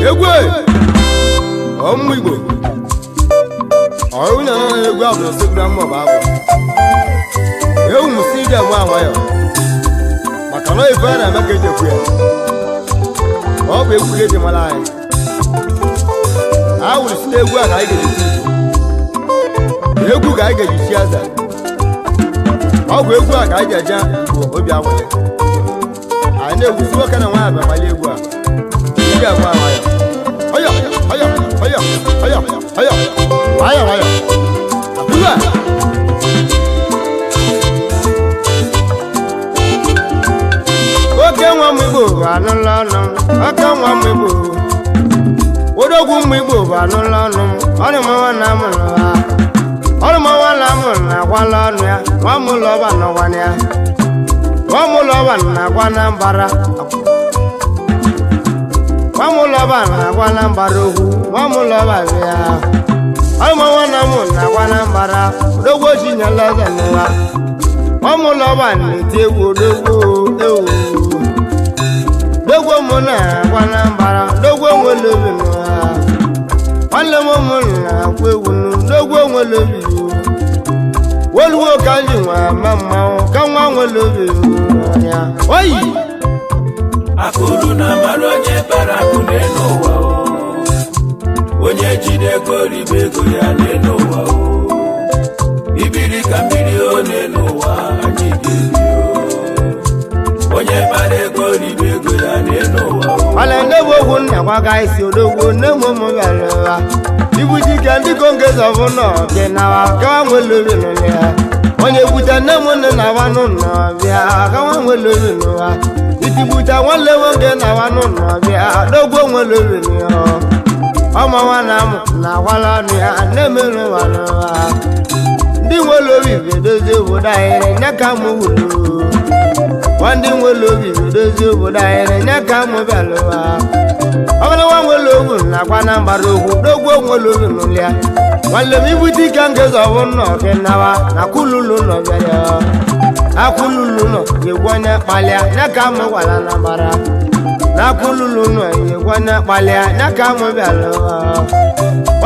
Egwu ọmụ Igbo ọrụ na egwu abụ na mma bụ abụ ewu m si ije nwa nwayọ maka na ife a na-eme ka eji ekwu ya. Ọ bụ egwu ka eji mara anyị. A wụrụ site egwu a ka anyị ga-eji egwu ka anyị ga-eji chi aza. Ọ bụ egwu a ka anyị ga-eje Igbo obi anwụlị. Anyị na-egwusi nwoke na nwaanyị abịa egwu a ije nwa nwayọ. Ọyọ ọyọ ọyọ ọyọ ọyọ nwayọ nwayọ abụọ. Oke nwa m Igbo bụ anụla ọnụ m. Oke nwa m Igbo odogwu m Igbo bụ anụla ọnụ m. Ọrụ m nwa na mụrụ ha. Ọrụ m nwa na mụrụ na-akwala ọnụ ya. Nwa m ụlọ ọba nọkwana ya. Nwa m ụlọ ọba na-akwa na mbara. Nwa m ụlọ ọba na-akwa na mbara okwu. Nwa m ụlọ ọba bịa. Ọrụ m nwa na mụrụ na-akwa na mbara. Odogwu ochinyela eze n'ụwa. Nwa m ụlọ ọba na-eti egwu odogwu ewu. Dogwo mụ na-akwa na mbara. Dogwo nwere obi n'ụwa. Nwanne m mụ na-akwa egwu dogwo nwere obi. Woluwo ka ndị nwa ama mmanwụ ka nwa nwere obi ya. Oyi! Akụrụ na amara onye bara akụ n'elu ụwa o. Onye jide ego ribe ego ya n'elu ụwa o. Ibiri ka mmiri o n'elu ụwa anyị ga-ebi o. Onye bara ego ribe ego ya n'elu ụwa o. Ala ndị bụ okwu nna gwaga isi odogwu nne m ụmụ bịara ụwa. Ibu dike ndị konge zọbụ nọ gị nawa ka nwa nwere obi n'ụlọ ya. Onye gwute nne m nne na-awa n'ụlọ bịa ka nwa nwere obi n'ụwa. Itigbute nwanne nwoke na-awa n'ụlọ bịa dogwo nwere obi n'ụwa. Ọma nwa na amụ na-akwala ọnụ ya na-emerụ ụwa n'ụwa. Ndị nwere obi ga-edozi obodo anyị nye ka mụ wuru. Nwa ndị nwere obi ga-edozi obodo anyị nye ka mụ bịara ụwa. Ọ bụrụ nwa nwere obi na-akwa na mbara okwu dogwo nwere obi n'ụlọ ya. Nwanne m ibute ike nke zọbụ nnọ gị nawa na kululu nọ bịa ya. Akwụlulu nọ yegwu onye kpalịa nye ka mụ gwara na mbara. Na akwụlulu nọ yegwu onye kpalịa nye ka mụ bịara ụwa.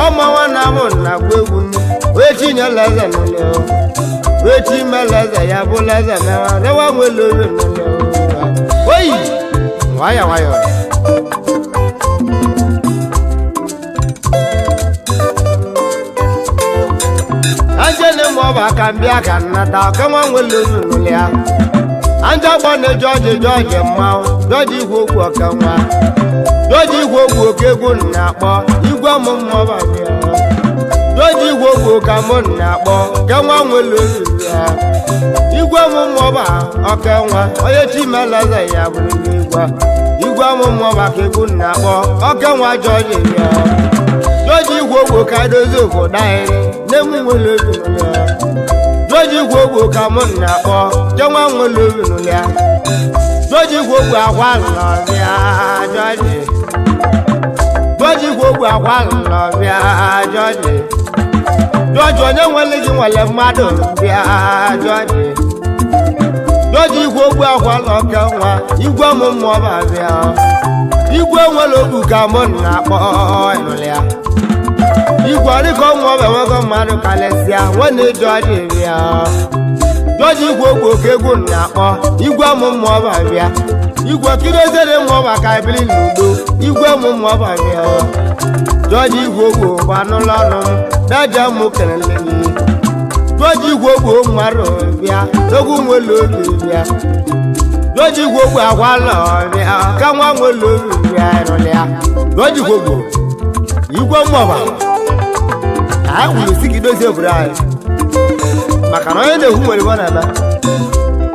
Ọma nwa na mụ na-agba egwu wee chinyela eze n'ụlọ. Wee chi mela eze ya bụla eze mewa rewa nwere obi n'ụlọ. Oyi! Nwayọ nwayọ. Anje ne mo ba ka mbịa ka nnata ka nwa nwere obi n'ụlọ ya. Anje agbọ na jọji jọji mmanwụ jọji igwe okwu ọka nwa. Jọji igwe okwu oke egwu na-akpọ igwe ọmụ mmụọ ba bịa. Jọji igwe okwu ka mụ na-akpọ ka nwa nwere obi ya. Igwe ọmụ mmụọ ba ọka nwa onye chi mela eze ya bụrụ n'igwe. Igwe ọmụ mmụọ ba ka egwu na-akpọ ọka nwa jọji bịa. Jọji igwe okwu ka dozie obodo anyị nne m nwere obi n'ụlọ ya. Jọji igwe okwu ka mụ na-akpọ ke nwa nwere obi n'ụlọ ya. Jọji igwe okwu akwa lọbịa jọji. Jọji igwe okwu akwa lọbịa jọji. Jọji onye nwere gị nwere mmadụ bịa jọji. Jọji igwe okwu akwa lọka nwa igwe ọmụ mmụọ ba bịa. Igwe nwere obu ka mụ na-akpọ ịnụlụ ya. Igwe ọdịka ọnwa ọbịa nwekọ mmadụ karịsịa nwanne jọji bịa. Jọji igwe okwu oke egwu na-akpọ igwe ọmụ mmụọ ba bịa. Igwe kirozere mmụọ ba ka ebili n'udo igwe ọmụ mmụọ ba bịa. Jọji igwe okwu bụ anụlọ ọnụ m daja mụ kelele gị. Jọji igwe okwu mmadụ bịa n'ogwu nwere obi bịa. Jọji igwe okwu akwa lọ bịa ka nwa nwere obi bịa ịnụlụ ya. Jọji igwe okwu igwe mmụọ anyị kwuru si ka idozie obodo anyị maka na onye na-ekwu nwere ebe ọ na-eme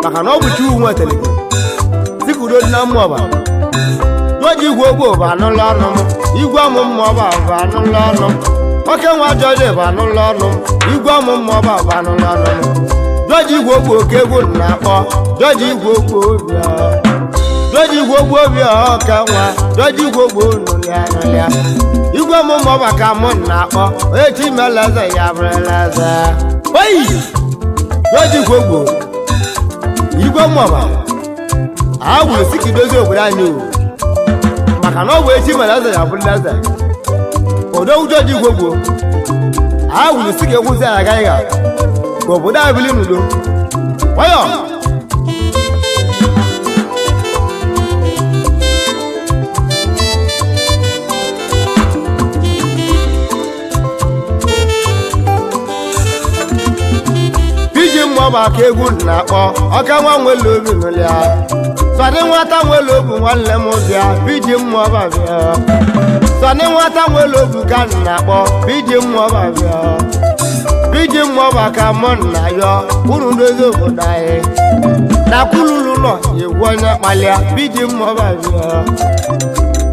maka na ọ bụ chi nwetara gị si ka udo dị na mmụọ ba. Jọji igwe okwu bụ anụlọ ọnụ m igwe ọmụ mmụọ ba bụ anụlọ ọnụ m. Oke nwa jọji bụ anụlọ ọnụ m igwe ọmụ mmụọ ba bụ anụlọ ọnụ m. Jọji igwe okwu oke egwu na-akpọ jọji igwe okwu obi ọ. Jọji igwe okwu obi ọka nwa jọji igwe okwu nụlịa nụlịa. Igwe ọmụ mmụọ ba ka mụ na-akpọ onye chi mela eze ya bụrụla eze. Oyi! Jọji igwe okwu igwe mmụọ ba a gwụrụ si ka idozie obodo anyị o. Maka na ọ bụ echi mere eze ya bụrụ eze. Odogwu George Igwe gboo. A wuru si ka ekwuzi anyị agaghị ga. Ka obodo anyị bili n'udo. Nwayọ. Iji mmụọ bụ aka egwu na-akpọ ọka nwa nwere obi nụlịa. Sọdị nwata nwere obi nwanne m bịa biji mmụọ ba bịa. Sọdị nwata nwere obi ka m na-akpọ biji mmụọ ba bịa. Biji mmụọ bụ aka mụ na yọ uru ndozi obodo anyị. Na kwululu nọ egwu onye kpalịa biji mmụọ ba bịa.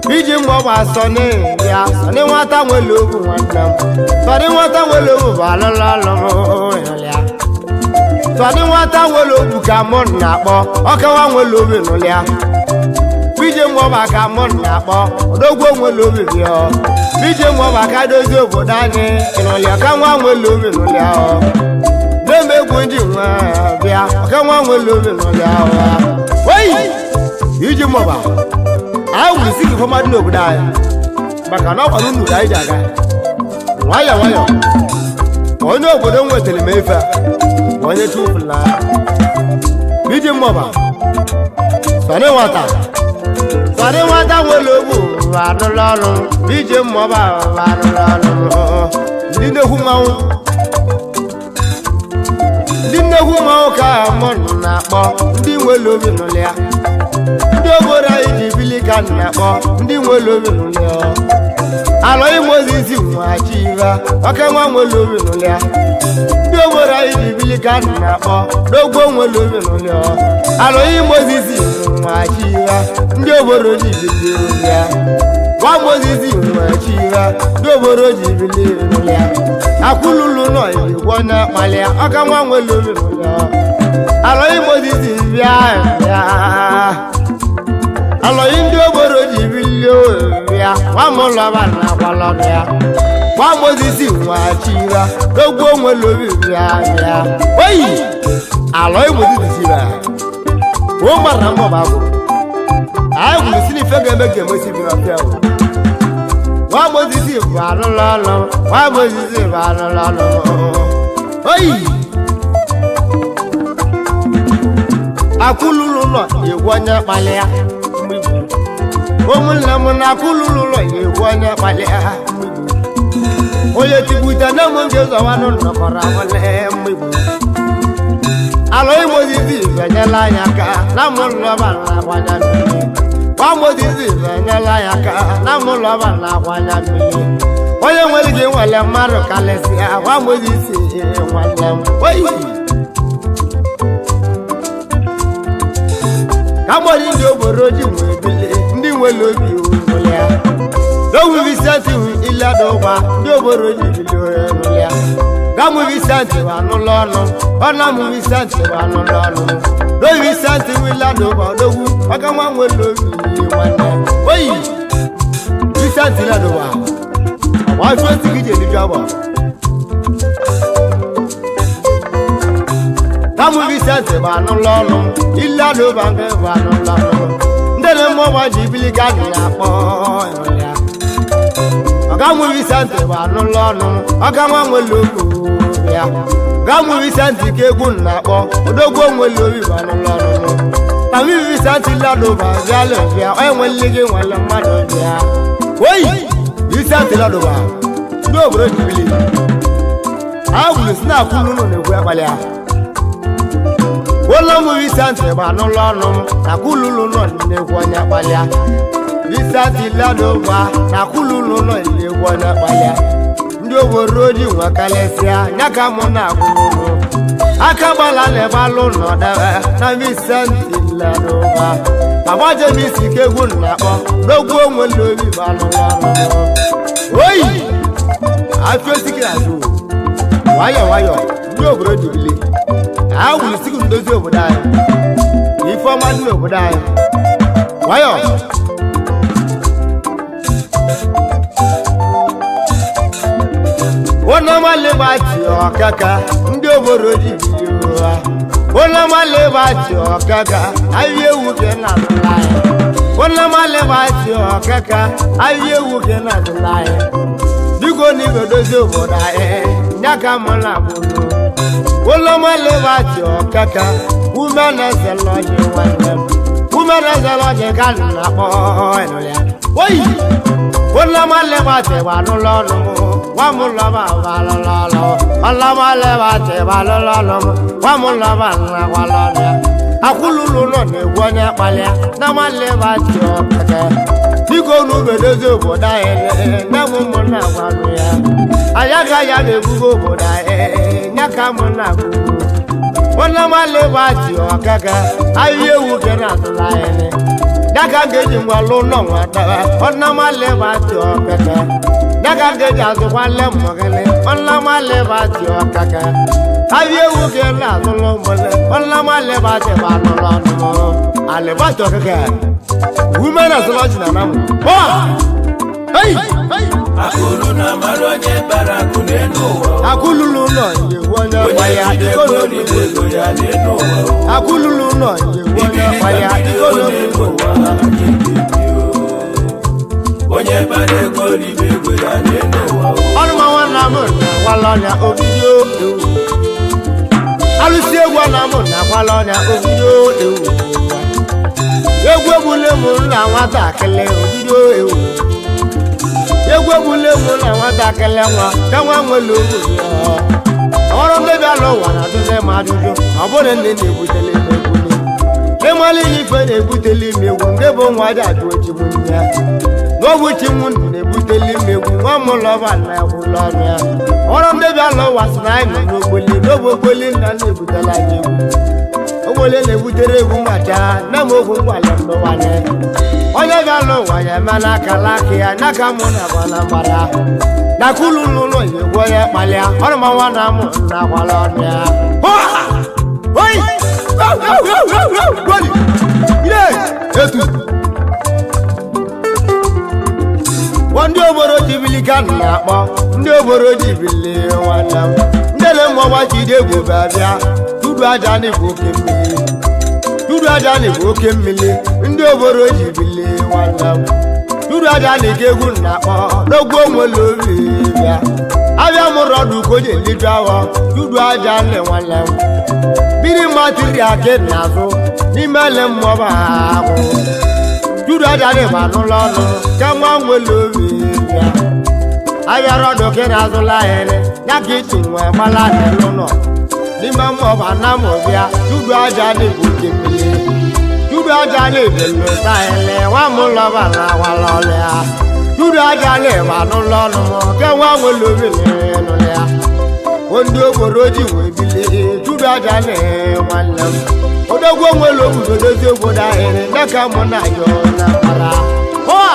Biji mmụọ bụ asọnị bịa sọdị nwata nwere obi nwanne m. Sọdị nwata nwere obi bụ alụlụ alụ m. Sọdị nwata nwere obi ka mụ na-akpọ ọkawa nwere obi nụlịa. Bije mmụọ bụ aka mụ na-akpọ odogwu nwere obi bịa. Bije mmụọ bụ aka dozie obodo anyị ịnụlịa ọka nwa nwere obi nụlịa. Na-eme egwu nji nwa bịa ọka nwa nwere obi nụlịa. Oyi! Iji mmụọ bụ anyị wuru isi gị fọma dị n'obodo anyị maka na ọkwa n'unu ka anyị ji aga. Nwayọ nwayọ onye obodo m nwetara m efe a onye chụfụla. Iji mmụba sọrị nwata nwere ogbu arụrụ ọrụ. Iji mmụba arụrụ ọrụ. Ndị nnekwu mmanwụ ka mụ na-akpọ ndị nwere obi nụlịa ya. Ndị obodo anyị ji bili ka na-akpọ ndị nwere obi nụlịa ya. Alọ Moses nwachiva ọka nwa nwere obi nụlịa. Ndị obodo anyị ji bili ka na-akpọ n'ogbo nwere obi nụlịa. Alọ Moses nwachiva ndị obodo ji bili nụlịa. Nwa Moses nwachiva ndị obodo ji bili nụlịa. Akwụlulu nọ igwe onye kpalịa ọka nwa nwere obi nụlịa. Alọ Moses bịa bịa. Alọ ndị obodo ji bili bịa nwamụlọba na-akwalọdụ ya. Nwa Moses nwachiva n'ogbo nwere obi bịa bịa. Oyi! Alọ Moses chira. O mara mbọ bụ agwụ. Anyị gwuru si n'ife ga-eme ka emesi bi n'ọfịa o. Nwa Moses bụ alụlụ ọlụ. Nwa Moses bụ alụlụ ọlụ. Oyi! Akwụlulu nọ egwu onye kpalịa. Ụmụnne m na akwụlulu nọ egwu onye kpalịa. Onye tigbute na mụ nke zọwanụ nnọkọrọ awụle mmegbu. Alọ Moses enyela anyị aka na mụ lọba na-akwanya mmiri. Nwa Moses enyela anyị aka na mụ lọba na-akwanya mmiri. Onye nwere gị nwere mmadụ karịsịa nwa Moses nwanne m. Oyi! Ka mgbọrị ndị obodo ji nwee bili ndị nwere obi nụlịa. N'ogwu Vicente Iledụgba ndị obodo ji bili nụlịa. Gamụ Vicente bụ anụlọ ọnụ, ọnamụ Vicente bụ anụlọ ọnụ. N'ogwu Vicente Iledụgba odogwu ọka nwa nwere obi nwanne. Oyi! Vicente Iledụgba ọgba osi gị ji eliju agba. Gamụ Vicente bụ anụlọ ọnụ, Iledụgba nke bụ anụlọ ọnụ. Ndị na-eme ọgba ji bili ka dị na-akpọ ya. Ọgamụ Vicente bụ anụlọ ọnụ, ọka nwa nwere obi ya. Ọgamụ Vicente ka egwu na-akpọ, odogwu nwere obi bụ anụlọ ọnụ. Tami Vicente Iledụgba bịala bịa, onye nwere gị nwere mmadụ bịa. Oyi! Vicente Iledụgba, ndị obodo ji bili. A gwuru si na akwụlụ ụlọ na-egwu akpalị ya. Ụlọ mụ Vicente bụ anụlọ ọnụ, na akwụlụ ụlọ na-egwu onye akpalịa. Vicente Iledụgba na akwụlụ ụlọ na-egwu onye akpalịa. Ndị obodo ji nwa karịsịa ya ka mụ na-akwụlụ ụlọ. Aka gbala na-ebe alụ nọ debe na Vicente Iledụgba. Baba James ka egwu na-akpọ n'ogwu onwere obi bụ anụlọ ọnụ. Oyi! Afọ osiki na-azụ. Nwayọ nwayọ ndị obodo ji bili. A wuru isi ndozi obodo anyị. Ife ọma dị n'obodo anyị. Nwayọ! Onyemalịgbachi ọkaka ndị obodo ji bili ụwa. Onyemalịgbachi ọkaka ahịa ewu dị na ala anyị. Ụlọmalịgbachi ọkaka ahịa ewu gị na-adịla anyị biko na igodozi obodo anyị ya ka mụ na-agbụrụ ụlọmalịgbachi ọkaka ume na-ezelọjị nwanne m ume na-ezelọjị ka a na-akpọ ịnụ ya oyi ụlọmalịgbachi gbanụlọ ọnụ m nwamụlọba balụlọlọ ọlọmalịgbachi balụlọlọ m nwamụlọba nnakwalọnụ ya akwụlụlụ nọ na-egwu onye kpalịa na malịgbachi ọkaka biko unu bedozi obodo anyị nne m ụmụnna gwanụ ya anyị agaghị ya na-ebugo obodo anyị nye ka mụ na-agụ onye malịgbachi ọkaka ahịhịa ewu ke na-atụla anyị ya ka m ga-eji nwa lụ ụlọ nwa daba onye malịgbachi ọkaka ya ka m ga-eji azụkwa nle mmọgịlị onye malịgbachi ọkaka ahịhịa ewu ke na-atụla ụmụnne onye malịgbachi gbalụlụ ọnụ alịgbachi ọkaka women as lodge na namu. Hey! Akụrụ na amara onye bara akụ n'elu ụwa. Akululu nọ nyewu onye Onye kwaya jide ego ribe ego ya n'elu ụwa. Akululu nọ nyewu onye Ibiri ka kwaya mmiri o n'elu ụwa anyị ga-ebi o. Onye bara ego ribe ego ya n'elu ụwa. Ọnụma nwanna m na-akwala ọnya obido ewu. Alụsị egwu na m na-akwala ọnya obido ewu. Egwu egbule m na nwatakịrị obido ewu. Egwu egbule m na nwatakịrị nwa ka nwa nwere obi ya. Ọrụ ndị bịara ụwa na-ajụzi m ajụjụ ọ bụrụ ndị na-ebutele m egwu ịmalị na ife na-ebutele m egwu nke bụ nwa ji ajụ echi m ya n'ọbụ chi m na-ebutele m egwu nwa m lọba na ekwula ọnụ ya ọrụ ndị bịara ụwa sị na anyị nọ n'ogboli n'obe ogboli nna na-ebutela anyị egwu ogboli na-ebutere egwu macha nne m ogwu ngwale ndụwanye onye bịara ụwa ya eme n'akala aka ya n'aka mụ na gbana mgbara na kulu n'ụlọ ya egwu onye kpalịa ọrụ ma nwa na mụ na akwala ọnụ ya Hoa! Oi! Goli! Ile! Etu! Ndị obodo jibili ka m na-akpọ ndị obodo jibili nwanne m ndị na-enwe jide egwu bịa dudu aja n'igwe oke mmiri dudu aja n'igwe oke mmiri ndị obodo jibili nwanne m dudu aja n'ike egwu na-akpọ n'ogwu onwere obi bịa abịa mụrụ ọdụ ka o ji eliju awọ dudu aja nne nwanne m mmiri matiri akị n'azụ n'ime ele mmụọ bụ ahụ dudu aja n'ịgba n'ụlọ ọnụ ka nwa nwere obi bịa abịara ọdụ ka ị na-azụla ahịrị ya ka iti nwe gbala n'ụlọ n'ime mmụọ bụ anamụ bịa dudu aja n'igwe oke mmiri dudu aja n'ibelu ahịrị nwa m lọba na awala ọlịa dudu aja n'ịgba n'ụlọ ọnụ m ka nwa nwere obi n'ụlọ ya ndị obodo ji wee bilie dudu aja na nwanne m odogwu onwere obodo dozie obodo ahịrị dịka mụ na ya na mara Hoa!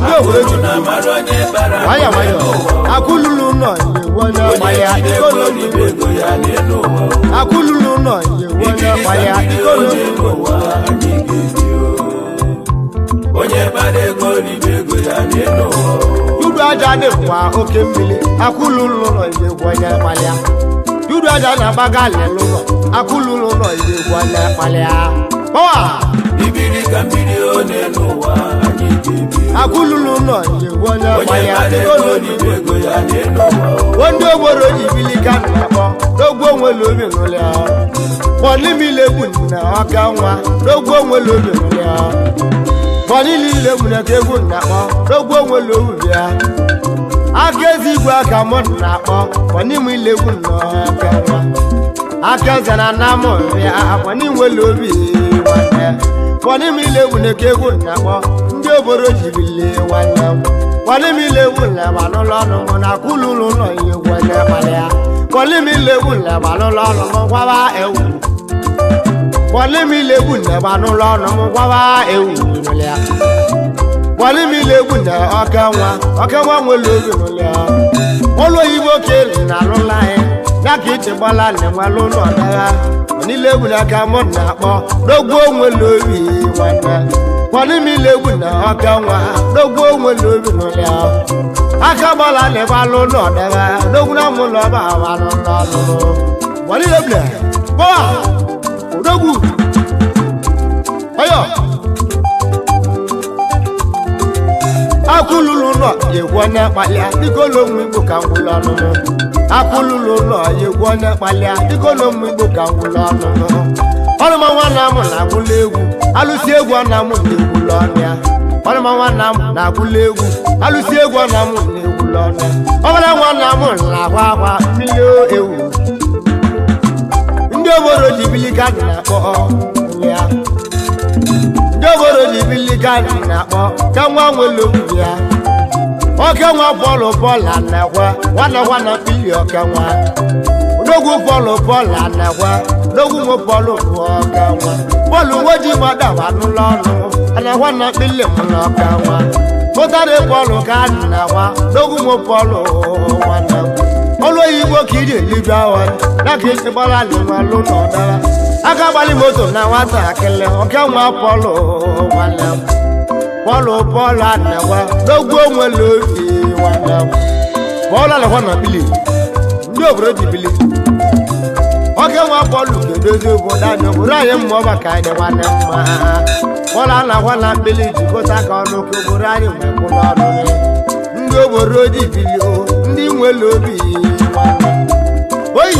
ndị obodo ji Akụrụ na amara onye bara akụ nwayọ nwayọ n'elu ụwa. akululu nọ nyewu onye Onye gbaya jide ego ribe ego ya n'elu ụwa. akululu nọ nyewu onye Ibiri ka gbaya mmiri o n'elu ụwa anyị ga-ebi o. Onye bara ego ribe ego ya n'elu ụwa. dudu aja dịkwa oke mmiri akululu nọ nyewu onye gbaya dudu aja na-agbaga alịlụ ụlọ akululu nọ nyewu onye gbaya Hoa! Ibiri ka mmiri o n'elu ụwa anyị ga-ebi o. akululu nọ nyewu onye Onye gbaya bara ego ribe ego ya n'elu ụwa. ndị ogboro ji bili ka m na-akpọ n'ogwu onwere obi nụlịa bọnimile egwu na ọka nwa n'ogwu onwere obi nụlịa bọnilile egwu na ka egwu na-akpọ n'ogwu onwere obi bịa aka ezi igwe aka mụ na-akpọ bọnimile egwu na ọka nwa aka eze na anamụ bịa bọninwere obi nwanne bọnimile egwu na ka egwu na-akpọ ndị obodo ji bili nwanne m kpọlimile egwu nleba n'ụlọ ọnụ mụ na kwululu ụlọ ihe egwu onye kpalịa kpọlimile egwu nleba n'ụlọ ọnụ mụ gwaba ewu kpọlimile egwu nleba n'ụlọ ọnụ mụ gwaba ewu nụlịa kpọlimile egwu na ọka nwa ọka nwa nwere obi nụlịa ụlọ oyibo ka elu na alụla anyị ya ka iche gbala na nwere ụlọ dagha niile egwu na aka mụ na-akpọ n'ogwu onwere obi nwanne kpọlimile egwu na ọka nwa n'ogwu onwere obi nụlịa aka gbala na ebe alụ ụlọ dagha n'ogwu na mụ ụlọ ba awa n'ụlọ ọlụlụ kpọlimile egwu na bọwa odogwu ọyọ onye kpalịa dịka ụlọ ụmụ Igbo ka ngwụlọ ọnụ akụlụlụ ụlọ egwu onye kpalịa dịka ụlọ ụmụ Igbo ka ngwụlọ ọnụ ọnụma nwanna m na-agwụla egwu alụsị egwu ọ na-amụ na-egwula ọnụ ya ọnụma nwanna m na-agwụla egwu alụsị egwu ọ na-amụ na-egwula ọnụ ya ọbara nwanna m na-agwa akwa mmiri ewu ndị obodo ji bili ka na-akpọ ya ndị obodo ji bili ka na-akpọ ka nwa nwere okwu ya oke nwa bọọlụ bọọlụ anagwa nwanne nwanna mmiri oke nwa odogwu bọọlụ bọọlụ anagwa odogwu nwe bọọlụ bụ oke nwa bọọlụ nwe ji mmadụ anụla ọnụ anagwa na mmiri m na oke nwa pụtara bọọlụ ka anagwa odogwu nwe bọọlụ nwanne m ọlụ oyibo ka iji elibe awa na ka esi gbara alụmalụ na ọdara aka gbalị moto na nwatakịrị oke nwa bọọlụ nwanne m bọọlụ bọọlụ anagwa n'ogwu onwere obi nwanne m bọọlụ anagwa na bili ndị obodo ji bili oke nwa bọọlụ ga-edozi obodo anyị obodo anyị mmụọ maka anyị nwanne mma bọọlụ anagwa na mbili jikọta aka ọnụ ka obodo anyị nwee kwụrụ ọnụ ndị obodo ji bili o ndị nwere obi nwanne oyi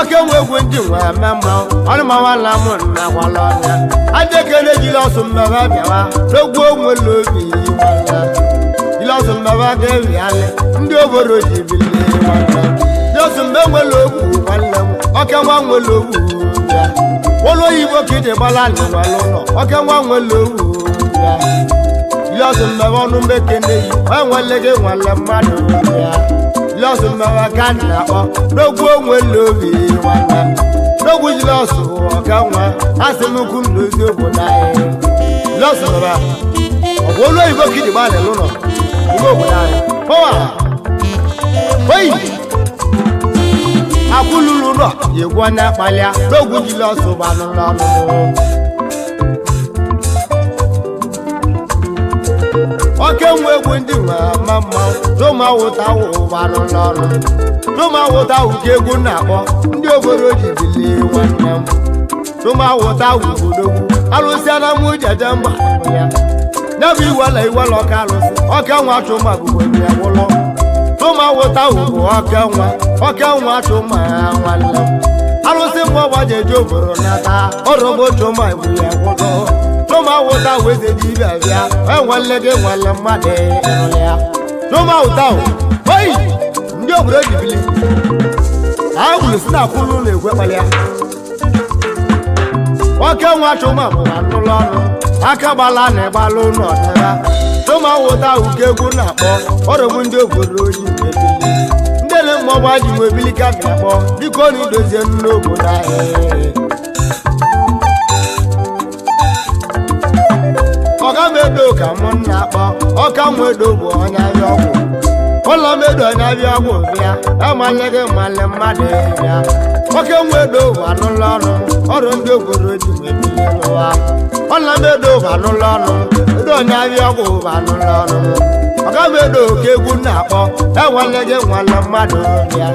oke nwe egwu ndị nwe eme mmanwụ ọnụma nwanna m nnakwala ọnya adịkele jiri ọsụ mmebe bịawa n'ogwu onwere obi nwanne jiri ọsụ mmebe ga-ebialị ndị obodo ji bilie nwanne ji ọsụ mgbe nwere ogwu nwanne m oke nwa nwere ogwu ya ụlọ oyibo ka iji gbala anyị nwere ụlọ oke nwa nwere ogwu ya jiri ọsụ mmebe ọnụ mbekene yi enwele gị nwere mmadụ ya lọsụ mmebe ka a na-akpọ n'ogwu onwere obi nwanne n'ogwu ji lọsụ ọka nwa asị m ukwu ndozi obodo anyị lọsụ mmebe ọ bụ olu oyibo ka iji gbalị n'ụlọ ime obodo anyị pọwa oyi akwụlụlụ ụlọ egwu onye kpalịa n'ogwu ji lọsụ gbanụ n'ọnụ oke nwe egwu ndị nwe ama mmanwụ tụmawụta wụbanụ n'ọnụ tụmawụta wuke egwu na-akpọ ndị obodo ji bilie nwanne m tụmawụta wubodogwu alụsịa na mụ jeje mba ya ya bụ iwela iwela ọka alụsị oke nwa chụma bụbu ya gwụlọ tụmawụta wubụ oke nwa oke nwa chụma nwanne m alụsị mbọ gbajeje obodo nata ọrọgbo chụma bụ ya gwụlọ tụma wụta weze dibịa bịa enwele gị nwele mmadụ ịrụla ya tụma wụta oyi ndị obodo ji bili ha gwuru si na akwụlụ ụlọ egwe kpalịa oke nwa chụma bụwa n'ụlọ ọnụ aka gbala na ịgbalụ ụlọ ọdịra tụma wụta uke egwu na-akpọ ọrọgbu ndị obodo oji wee bili ndị ele mmọgba ji wee bili ka bịa kpọ dịka ọnụ dozie n'obodo anyị ọka medo ka mụ na-akpọ ọka nwedo bụ onye ahịa ọgwụ ụlọ medo onye ahịa ọgwụ bịa amalị gị malị mmadụ bịa oke nwedo bụ anụlọ ọrụ ọrụ ndị obodo ji wee bilie n'ụwa ụlọ medo bụ anụlọ ọrụ edo onye ahịa ọgwụ bụ anụlọ ọrụ ọka medo ka egwu na-akpọ enwele gị nwale mmadụ bịa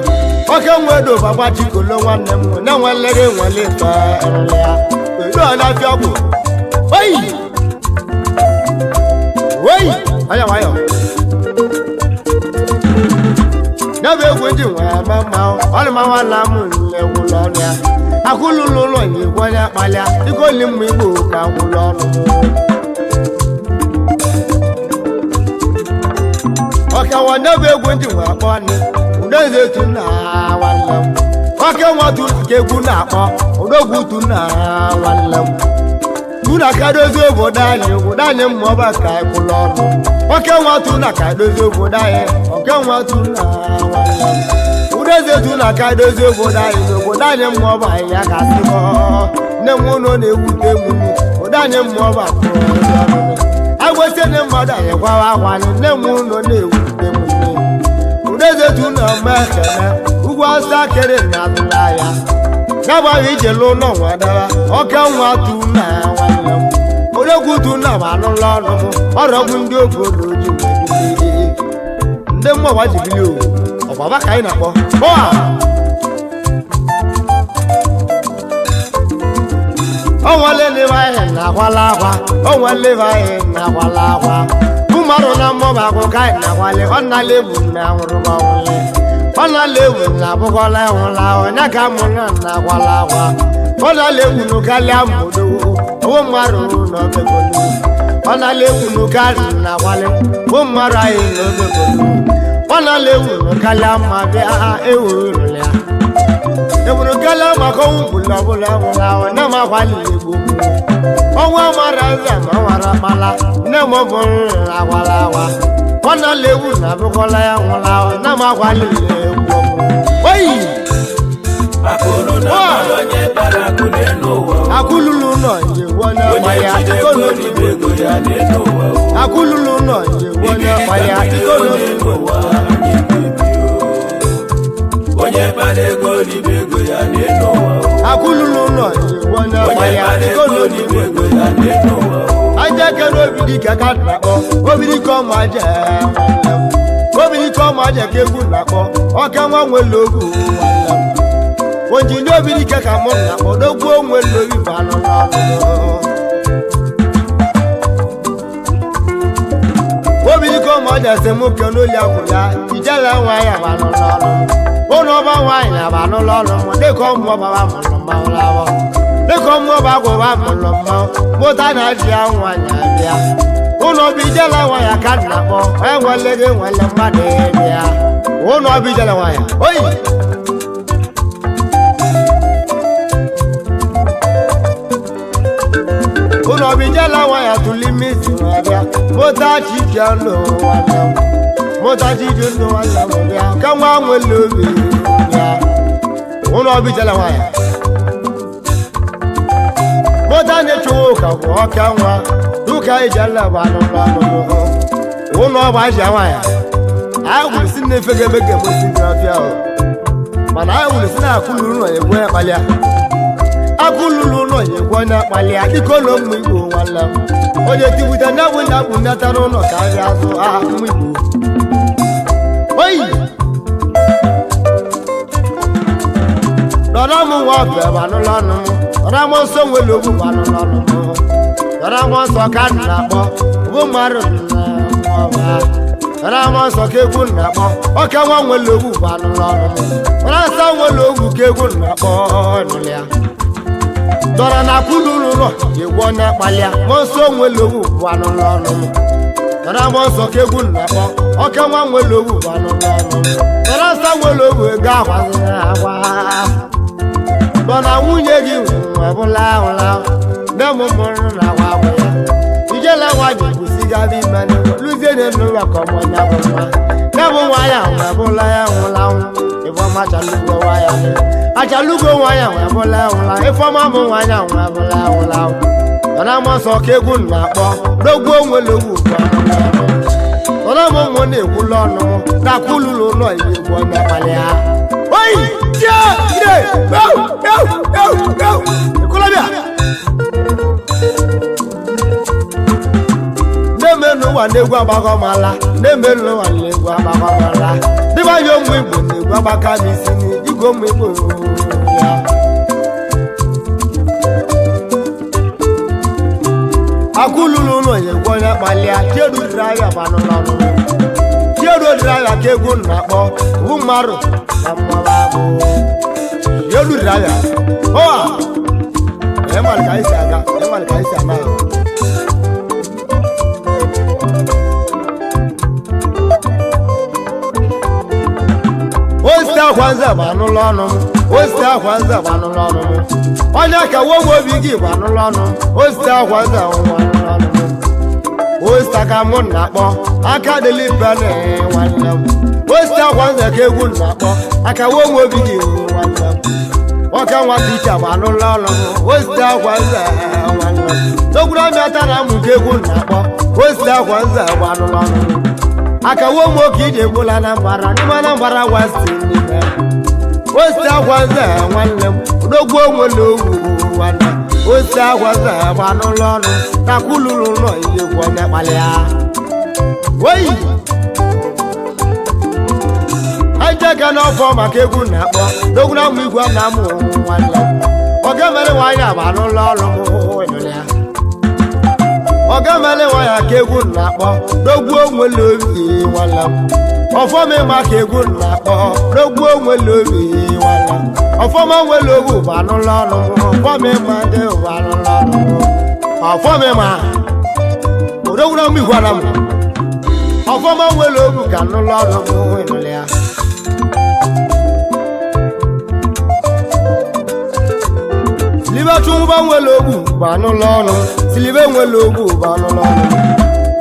oke nwedo bụ agbachikolo nwanne m na-enwele gị nwale ife ya edo onye ahịa ọgwụ oyi oyi anya nwayọ ya bụ egwu ndị nwe ama mma ọnụma nwanna m nlegwụlọ ọnụ ya akụlụlụ ụlọ nyegwu onye akpalịa dịka oli mma igbo ka gwụlọ ọnụ ọkawa ya bụ egwu ndị nwe akpọ ọnụ udeze tu na nwanne m oke nwa tu ka egwu na-akpọ odogwu tu na nwanne m tuna ka dozie obodo anyị obodo anyị mmụọba ka anyị kwụlụ ọnụ oke nwa tuna ka dozie obodo anyị oke nwa tuna udeze tuna ka dozie obodo anyị n'obodo anyị mmụọba anyị ya ka sị nne m ụlọ na-ewute m obodo anyị mmụọba agwesị ndị mmadụ anyị gwawa akwa anyị nne m ụlọ na-ewute m udeze tuna mma ekene ugwu awụsa kere na atụla ya n'agbaghị ije n'ụlọ nwa dara oke nwa tuna nwanne m odogwu tuna bụ anụla ọnụ m ọrọgwu ndị obodo ji wee bilie ndị mmụọ ji bilie o ọgbaba ka anyị na-akpọ bọa ọnwale n'ime ahịa na na-akwala akwa onwele ibe anyị na-akwala akwa mmadụ na mmụba akụkọ anyị na-akwali ọ nala egwu na anwụrụ ọnwụle ọ nala egwu na abụkọla ịnwụla onye ka mụ na na-akwala akwa ọ nala egwu n'ụkalịa mbodo owo mmadụ na omegolu ọ nala egwu n'ụkalị na-akwali owo mmadụ anyị na omegolu ọ nala egwu n'ụkalịa mma bịa ewu ya eburu kalịa maka ọnwụ gbulu ọbụla nwụla onye m akwali egwu ọnwa mara nze ma nwara kpala nne m bụ akwala akwa ọ nala egwu na abụkọla ya nwụla nne m akwali egwu oyi Akụrụ na mara onye bara akụ n'elu ụwa o. akụlulu nọ njegwu onye Onye ọkpaya jide ego ribe ego ya n'elu ụwa o. akụlulu nọ njegwu onye Ibiri ka ọkpaya mmiri o n'elu ụwa anyị bụ ibi o. Onye kpara ego ribe ego ya n'elu ụwa o. akụlulu nọ njegwu onye Onye ọkpaya kpara ego ribe ego ya n'elu ụwa o. aja kere obi dike ka na-akpọ obi dike ọma je obi dike ọma je ka egwu na-akpọ ọka nwa nwere ogu onjini obi dike ka mụ na-akpọ dogbuo nwere obi bụ anụ n'ọnụ obi dike ọma je sị mụ ke n'oli akwụ ya ijele nwa ya bụ anụ n'ọnụ ụlọ ọba nwaanyị bụ anụ n'ọnụ mụ dịka ọmụọ baba mụrụ mmanwụ lawọ dịka ọmụọ bụ agwụba mụrụ mmanwụ mụta na ji ya nwaanyị abịa ụlọ ọba ijele nwaanyị ka nna kpọ enwele gị nwele mmadụ bịa ụlọ ọba ijele nwaanyị oyi ụlọ ọba ijele nwaanyị atụli ime isi nwa bịa mụta chike ndụ nwanne m mụta chike ndụ nwanne m bịa ka nwa nwele obi bịa ụlọ ọba ijele nwaanyị mụta na-echuwa ụka bụ ọka nwa ụka ijele bụ anụnụ anụnụ ụlọ ọba aja nwaanyị anyị gwuru si na-efe gị ebe ga-emosi gị ọfịa o mana anyị gwuru si na akụluru ụlọ ya egwu onye kpalịa akụluru ụlọ ya egwu onye kpalịa dịka ụlọ ụmụ igbo nwanne m onye tigbute na bụ na bụ natara ụlọ ka a ga-azụ aha ụmụ igbo oyi dọrọ m nwa ọbịa bụ anụlọ ọnụ m dọrọ m nsọ nwere ogbu bụ anụlọ ọnụ m dọrọ m nsọ ka m na-akpọ bụ mmadụ na ọba dọrọ m nsọ ka egwu na-akpọ ọka nwa nwere ogbu bụ anụlọ ọnụ m dọrọ nsọ nwere ogbu ka egwu na-akpọ nụlụ ya dọrọ na kwuluru ụlọ egwu onye kpalịa m nsọ nwere ogbu bụ anụlọ ọnụ m dọrọ m nsọ ka egwu na-akpọ ọka nwa nwere ogbu bụ anụlọ ọnụ m dọrọ nsọ nwere ogbu ego akwazina agwa mana nwunye gị ọbụla ahụla nne m mụrụ na agwa agwa ya ijela nwa gị kwụsịgara ime lụzie n'ụlọ ka ọmụ ya bụ nwa ya bụ nwa ya nwebụla ya nwụla nwụ ifeọma achalugo nwa ya achalugo nwa ya nwebụla ya nwụla ifeọma mụ nwa ya nwebụla ya nwụla mana m nsọ ka egwu na-akpọ dogbuo nwere ogwu ọna m ụmụ na-ekwula ọnụ m na akwụlụlụ ụlọ ihe egwu onye kpalịa oyi tie ire ewu ewu ewu ewu ikolobịa na-eme n'ụwa na-egwu agbakọmala na-eme n'ụwa na-egwu agbakọmala dịbanye ụmụ igbo na-egwu agbaka m isi n'igwe ụmụ igbo ya akụlụlụ ụlọ ya egwu onye kpalịa chiedu dịrị ahịa gbanụlọ ọnụ chiedu dịrị ahịa ka egwu na-akpọ bụ mmadụ na mmanwụ abụ chiedu dịrị ahịa ọa ịmalị ka anyị si aga ịmalị ka anyị si ama ya. Osite akwa nze bụ anụlọ ọnụ m osite akwa nze bụ anụlọ ọnụ m onye ka wowe obi gị bụ anụlọ ọnụ m osite akwa nze bụ anụlọ ọnụ m osite ka mụ na-akpọ aka dịlị pene nwanne m osite akwa nze ka egwu na-akpọ aka wowe obi gị nwanne m nwoke nwa ticha bụ anụlọ ọnụ m osite akwa nze nwanne m dogwuru amịa tara m nke egwu na-akpọ osite akwa nze bụ anụlọ ọnụ m akawo m oke ije gwụla na mbara n'ime Anambra westi n'ime osite akwa nze nwanne m odogwu onwere ogwu nwanne osite akwa nze gba n'ụlọ ọnụ takwuluru ụlọ ihe egwu onye kpalịa oyi ejeka n'ọfọ maka egwu na-akpọ dogwu na ụmụ igwe na amụ nwanne m oge mere nwaanyị agba n'ụlọ ọrụ m ịnụrụ ya. Ọga mele nwa ya ka egwu na-akpọ n'ogwu onwere obi nwala ọfọma ịma ka egwu na-akpọ n'ogwu onwere obi nwala ọfọma nwere obi bụ anụla ọnụ ọfọma ịma dị bụ anụla ọnụ ọfọma ịma odogwura m igwara m ọfọma nwere obi ka anụla ọnụ m ịnụla ya Silibe chụmba nwere ogbu bụ anụla ọnụ silibe nwere ogbu bụ anụla ọnụ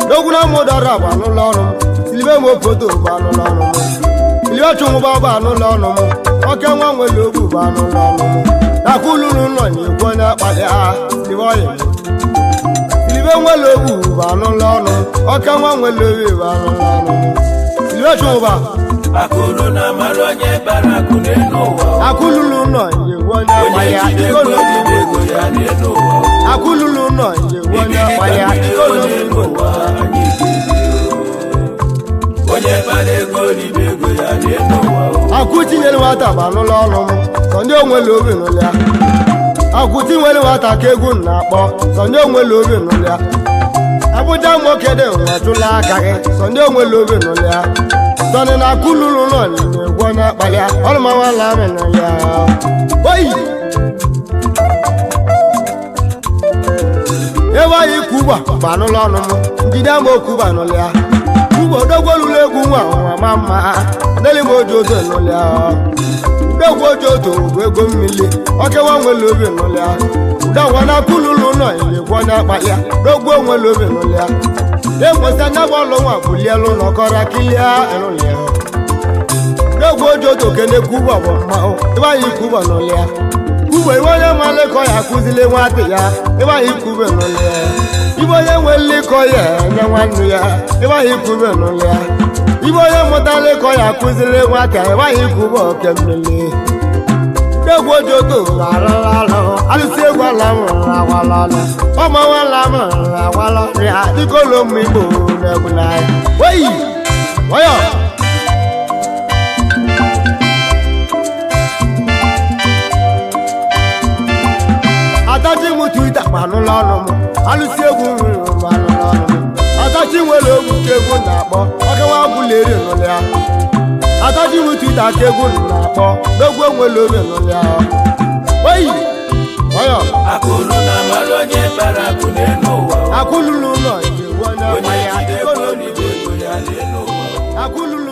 dogwuna mụdọrọ bụ anụla ọnụ silibe mopoto bụ anụla ọnụ silibe chụmba bụ anụla ọnụ oke nwa nwere ogbu bụ anụla ọnụ nakwululu nọ na-ekwu onye akpali ha silibe ọyị silibe nwere ogbu bụ anụla ọnụ oke nwa nwere obi bụ anụla ọnụ silibe chụmba Akụrụ na mara onye bara akụ n'elu ụwa. Akụlulu nọ na-ekwu onye Onye akpali ha jide ego ribe ego ya n'elu ụwa. Akụlulu nọ na-ekwu onye Ibiri ka akpali ha mmiri o n'elu ụwa anyị ga-ebi o. Onye bara ego ribe ego ya n'elu ụwa o. Akụ tinyere nwata bụ anụla ọnụ m sọ ndị onwere obi nụlụ ya akụ tinyere nwata ka egwu na-akpọ sọ ndị onwere obi nụlụ ya Abuja nwoke dị nwatụla aka gị sọ ndị onwere obi nụlụ ya sọnị na akụlulu nọ na-egwu onye akpali ya ọlụmawala amị nụlụ ya oyi ebe anyị kuba bụ anụla ọnụ m njide ama okuba nụlụ ya ugbo odogwu lụrụ egwu nwa nwa ma mma deli m oji otu nụlụ ya udogwu oji otu bụ ego mmiri okewa nwere obi nụlụ ya udogwu na kululu nọ ilekwu onye akpali ya dogwu onwere obi nụlụ ya enwesị anya bụ ọlụ nwa bulielu nọkọrọ kilia nụlụ ya udogwu oji otu kene kuba bụ mmanwụ ebe anyị kuba nụlụ ya kuba iwe onye malekọ ya akụzili nwata ya ebe anyị kube nụlụ ya ibe onye nwe nlekọ ya enye nwanne ya ebe anyị kube nụlụ ya ibe onye mụtara ịkọ ya akụzili nwata ebe anyị kube oke mmiri egwu ojoto arụrụ alụsị egwu ala mụrụ awala ọnụ ọmawala mụrụ awala ọrịa dịka ụlọ ụmụ igbo na-egwu n'anya oyi nwayọ Atachi m Twitter ma anụla ọnụ m alụsị egwu nwere ma anụla ọnụ m Atachi nwere ogwu ka egwu na-akpọ ọkawa bụla eri nụlụ ya Atachi m Twitter ka egwu na-akpọ n'ogwu enwere obi nụlụ ya oyi nwayọ Akụrụ na mara onye bara akụ n'elu ụwa o. Akụlulu nọ na-egwu onye Onye akpali ya jide ego ribe ego ya n'elu ụwa o. Akụlulu